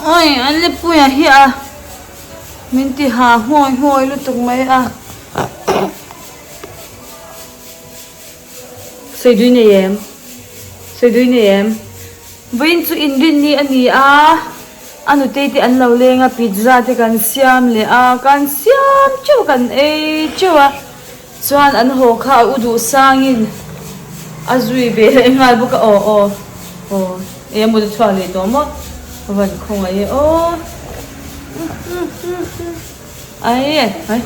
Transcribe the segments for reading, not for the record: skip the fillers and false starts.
Awi an lipuia hi a min ti ha nghawi nghawi lutuk mai a. Sawi dui nei em? Sawi dui nei em? Vawiin chu inrinni a ni a, a nutei te an lo leng a, pizza te kan siam leh a, kan siam teuh kan ei teuh a, chuan an haw kha a u duh sangin a zui ve leh nghal bawk a, aw aw aw eng emaw te chhuak leh tawh maw a van khawngaih e aw. Ai ai ai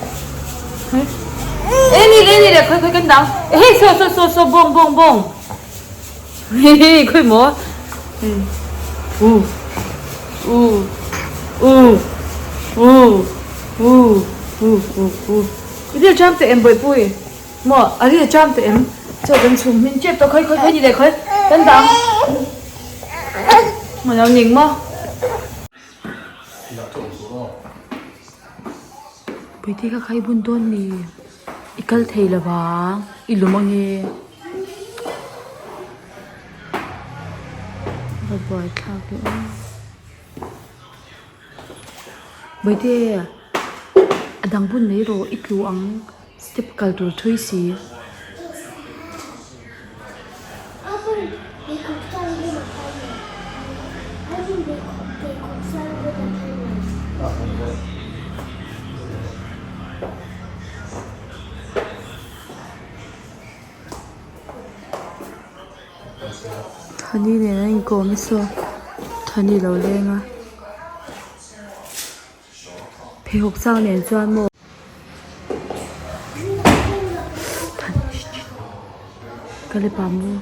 e ni le ni le khoi khoi kan dang hei so so so so bawng bawng bawng hei hei khoi maw u u u u u u u u i ril cham teh em bawihpui maw a ril cham teh em chaw kan chhum hmin tep tawh khoi khoi khoi ni le khoi kan dang maw lo ning maw. Puite kha khai bun dawn ni i kal thei lo vang i lum ange a buai thlak e aw Puite a dang bun mai rawh i tlu ang step kal tur thui si. Thani nen an inkawm a saw Thani lo leng a pheikhawk chang nen chuan maw. Ka le pa maw.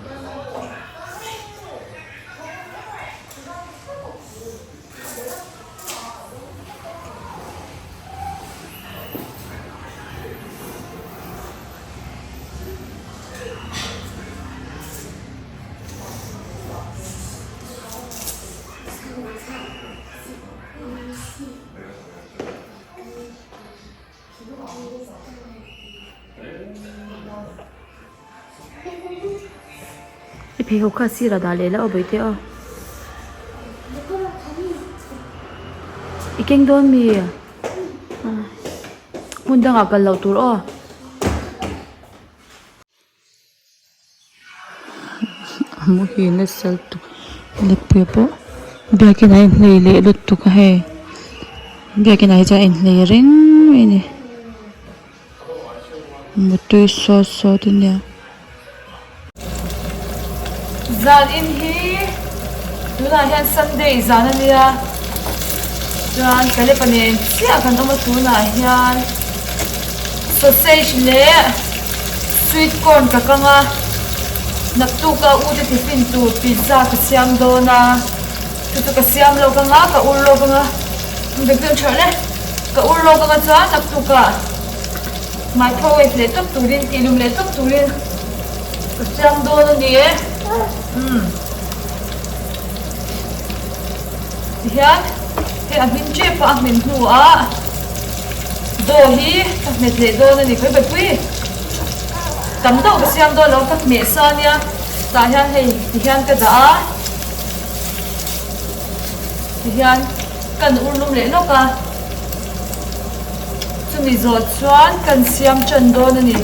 I pheikhawk kha sirah dah leh la aw bawihte aw i keng dawn mi hmun dangah kal loh tur aw. A muhil nasa lutuk lepui pawh biakin ah a inhlei leh lutuk a hei biakin ah hi chuan a inhlei reng mai a ni mutui sawt sawt a nia. Zan in hi tunah hian Sunday zan a nia chuan Kalepa nen chiah kan awm a tunah hian sausage leh. Sweet corn ka kang a, naktuk a ute tiffin tur pizza ka siam dawn a, chu chu ka siam lawk ang a, ka ur lawk ang a, bag chu an ṭha le, ka ur lawk ang a chuan naktuk ah microwave leh tawp turin tihlum leh tawp turin ka siam dawn a ni e, umm tihian hei a hmin ṭep a, a hmin hnuah. Daw hi ka hmet leh dawn a ni khawi Baipui tam deuh ka siam dawn lo ka hmeh sa nia tah hian hei ti hian ka dah a ti hian kan ur lum leh lawk a chumi zawh chuan kan siam tan dawn a ni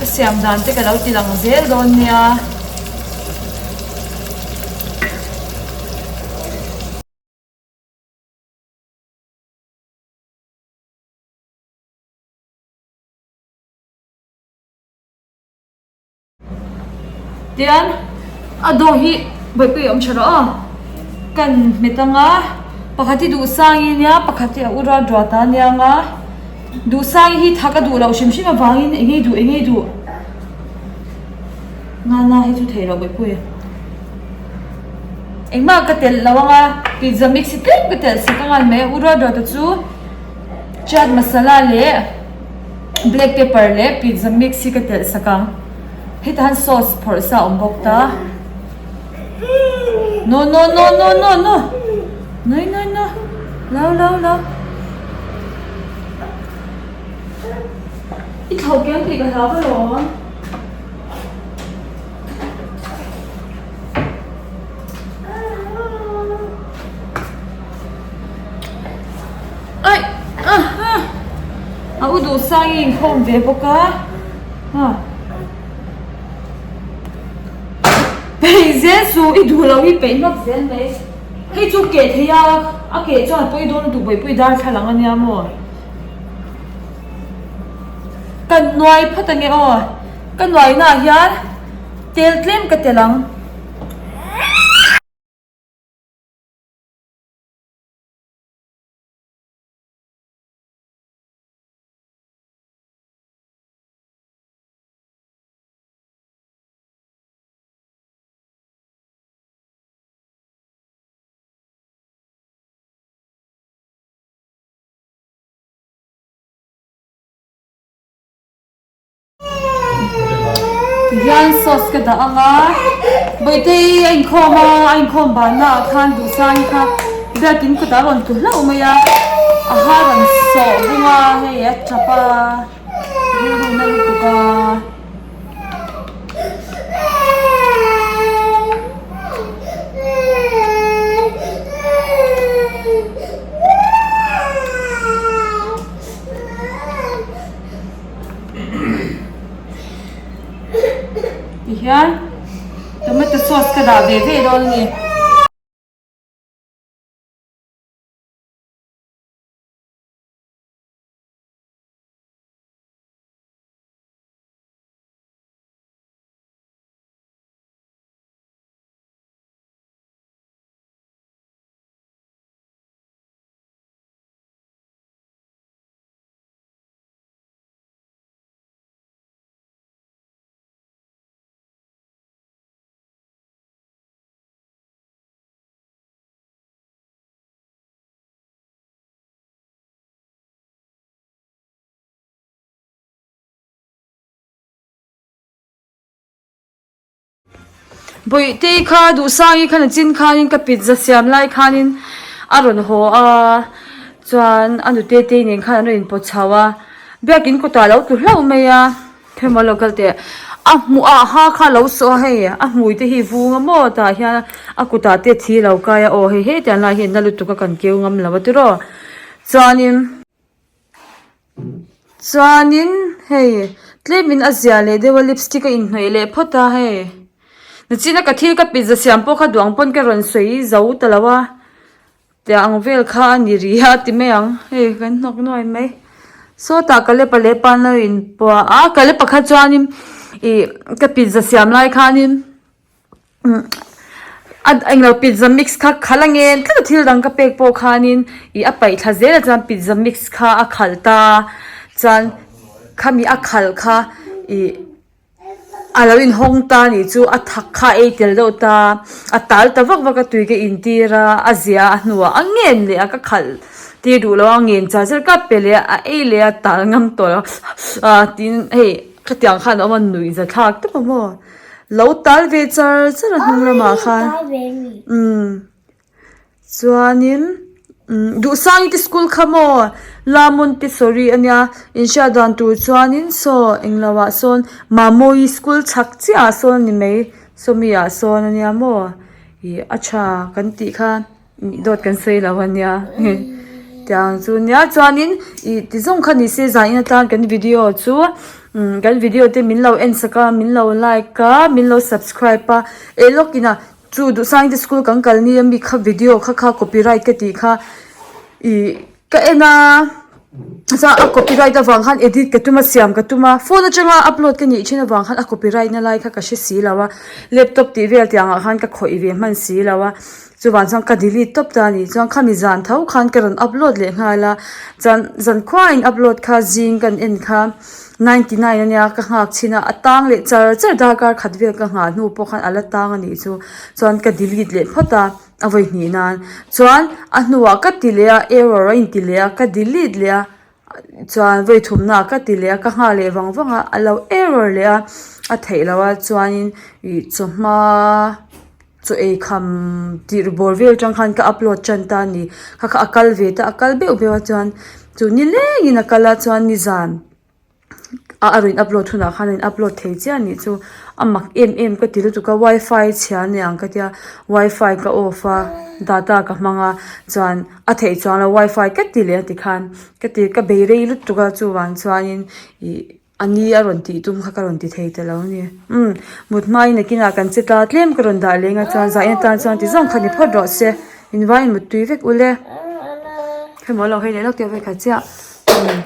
ka siam dan te ka lo ti lang zel dawn nia. Tian a dawh hi Bawipuii awm tha rawh aw kan hmet anga pakhat hi duhsangi ania pakhat hi a ura duat a nia anga duhsangi hi thak a duh loh hrim hrim avangin eng nge duh eng nge duh nana hi chu theih loh Bawipuii. Engmah ka telh lo anga pizza mix hi tlem ka telh sak anga mai a u ruat ruat a chu chaat masala leh black pepper leh pizza mix hi ka telh sak ang hetah hian sauce phawrh sa a awm bawk ta no no no no no no noi noi no lo lo lo i thlauh kiang tih ka hlau alawm. U Duhsangi inkhawm ve bawk a ha peih zel suh i duh loh hi peih hmak zel mai hei chu keh thei a a keh chuan a pawi dawn lutuk bawihpui darthlalang ania maw. Ka nuai phawt ange aw, ka nuaina ah hian tel tlem ka tel ang. Tihian sauce ka dah ang a, Bawihtei a inkhawm a, a inkhawm banna ah khan Duhsangi kha biakin kutah a rawn tlu hlauh mai a, a ha rawn sawh bung a, hei a tap a, rilru na lutuk a. Tihian tomato sauce ka dah ve ve dawn a ni. Bawihte kha Duhsangi khan a chin khanin ka pizza siam lai khanin a rawn haw a chuan a nute te nen khan an rawn inpawt chho a biakin kawtah a lo tlu hlauh mai a hemi lo kal teh a hmuh ah ha kha a lo sawh a hei a hmui te hi vung a maw tah hian a kutah te thi a lo kai a aw hei hetiang lai hi a na lutuk a kan keu ngam lo a tiraw chuanin. Chuanin hei tlemin a zia leh deuh a lipstick a inhnawih leh phawt a hei nichina ka thil ka pizza siam pawh kha duang pawn ka rawn sawi zo ta lo a tiang ang vel kha a ni rih a ti mai ang hei kan hnawk nuai mai sawtah Kalepa leh pa an lo inpuah a Kalepa kha chuanin ih ka pizza siam lai khanin. A englo pizza mix kha khalh a ngen tlat a thil dang ka pek pawh khanin ih a paih thla zel a chuan pizza mix kha a khalh ta chuan khami a khalh kha ih a lo inhawng ta a nih chu a thak kha a ei tel deuh ta a tal ta vak vak a tui ka intir a a zia a hnuah a ngen leh a ka khalh tir duh lo a ngen char char ka pe leh a a ei leh a tal ngam tawh lo ah tin hei khatiang khan a awm a nuih zathlak tawp a maw. Lo tal ve char char a hnung lamah khan umm chuanin umm Duhsangi te school kha maw La Montessori ania inhriat dan tur chuanin saw englo ah sawn Mamawii school chhak chiah ah sawn a ni mai sawmi ah sawn ania maw ih a tha kan tih kha. Dawt kan sawi lo ania tiang chu nia chuanin ih ti zawng kha ni se zan in atan kan video chu umm kan video te min lo en sak a min lo like a min lo subscribe a eh lawk in a chu duhsang te school kan kal ni ami kha video kha kha copyright ka tih kha ih Ka en a, chuan a copyright avang khan edit ka tum a siam ka tum a, phone atanga upload ka nih thin avang khan a copyright na lai kha ka hre si lo a, laptop tih vel tiang ah khan ka khawih ve hman si lo a, chuvang chuan ka delete tawp ta a ni, chuan khami zan tho khan ka rawn upload leh nghal a, chuan zan khuaiin upload kha zing kan en kha 99 ania ka nghak chhin a, a tang leh char char darkar khat vel ka nghah hnu pawh khan a la tang a nih chu, chuan ka delete leh phawt a. A vawi hnih nan chuan a hnuah ka ti leh a error a inti leh a ka delete leh a chuan vawi thumna ah ka ti leh a ka nghah leh vang vang a a lo error leh a a theih loh a chuanin ih chawhma chaw ei kham tih bawr vel atang khan ka upload tan ta a ni kha kha a kal ve ta a kal beuh beuh a chuan chu nilengin a kal a chuan nizan. a a rawn upload hunah khan a in upload thei chiah anih chu. A mak em em ka ti lutuk a wifi chhia aniang ka tia wifi ka off a data ka hmang a chuan a theih chuan lo wifi ka ti leh a tikhan ka ti ka bei rei lutuk a chuvang chuanin ih a ni a rawn tih tum kha ka rawn ti thei ta lo a ni umm mut hmain nakinah kan che ta tlem ka rawn dah leng a chuan zah en atan chuan ti zawng kha ni phawt rawh se invaiin muttui vek ule hemaw lo hei leh lawk teh vekhat chiah umm.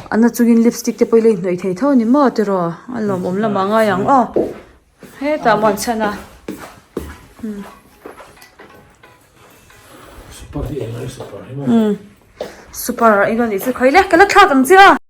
A na chungin lipstick te pawh i la inhnawih thei tho a ni maw tiraw a lawmawm lamah a ngai ang aw hetah maw an chhan a umm super eng emaw nih chu khawi le ka la thlak ang che a.